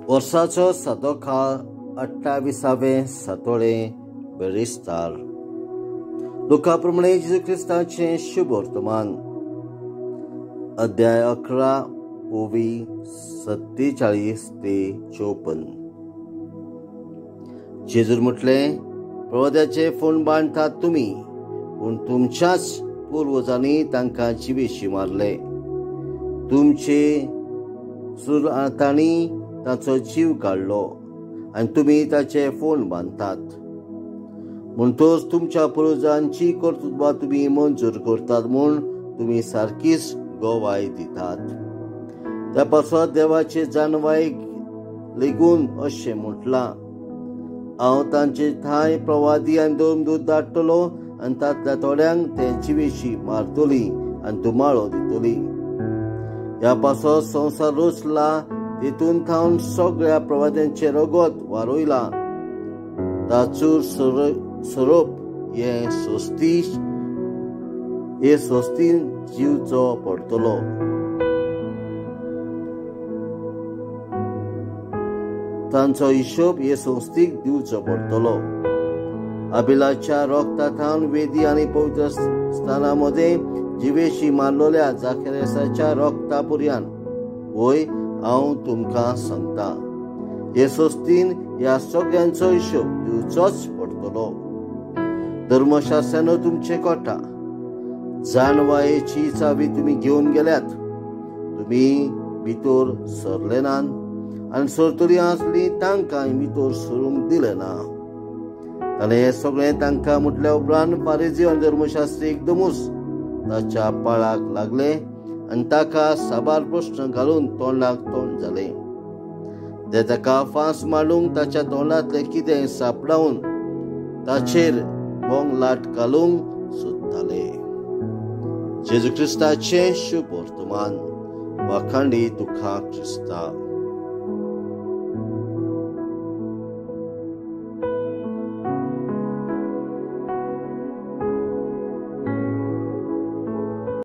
वर्साचो सदोकाळ 28वें सातोळें बेरेस्तार. लुका प्रमाणे जेजू क्रिस्ताचें शुभ वर्तमान, अध्याय 11 ओवी 47 ते 54. जेजून म्हटलें, प्रवाद्याचे फोंड बांदतात तुमी, पूण तुमच्याच पुर्वजांनी तांकां जिवेशी मारले. तुमचे तांणी ताचो जीव काडलो आनी तुमी ताचे फोंड बांदतात. म्हणटच तुमच्या पुर्वजांची कर्तृत्वां तुमी मंजूर करतात म्हूण तुमी सारकीच गवाय दितात. त्या पासत देवाचे जाणवायेक लेगून अशें म्हटलां, हांव तांचे ठांय प्रवादी आनी धर्मदूत धाडटलो आनी तांतल्या थोड्यांक ते जिवेशी मारतली आनी धुमाळो दितली. ह्या पासत संवसार रचला तितून थावन सगळ्या प्रवाद्यांचें रगत वारयलां. ताचूर सोरोप हे स्वस्तीन जिवचो पडटलो. तांचो हिशोब हे संस्थेक दिवचो पडटलो. अबिलाच्या रगता थावन वेदी आनी पवित्र स्थाना मदें जिवेशी मारलेल्या जाखेरेसाच्या रगता पुरयान, वय हांव तुमकां सांगता, हे संस्थेन ह्या सगळ्यांचो हिशोब दिवचोच पडटलो. धर्मशास्त्रान तुमचे कोटा जाणवायेची चावी तुमी घेवन गेल्यात. तुमी भितर सरले नात आनी सरतली आसली तांकां भितर सरूंक दिलें ना. ताणें हें सगळें तांकां म्हटल्या उपरांत फारीजी आनी धर्मशास्त्री एकदमूच ताच्या पाळाक लागले आनी ताका साबार प्रस्न घालून तोंडाक तोंड जालें. ते ताका फांस मारूंक ताच्या तोंडांतलें कितें सापडावन ताचेर बोंग लाट घालूंक सोदताले. जेजू क्रिस्ताचें शुभ वर्तमान. वाखांडी तुका क्रिस्ता.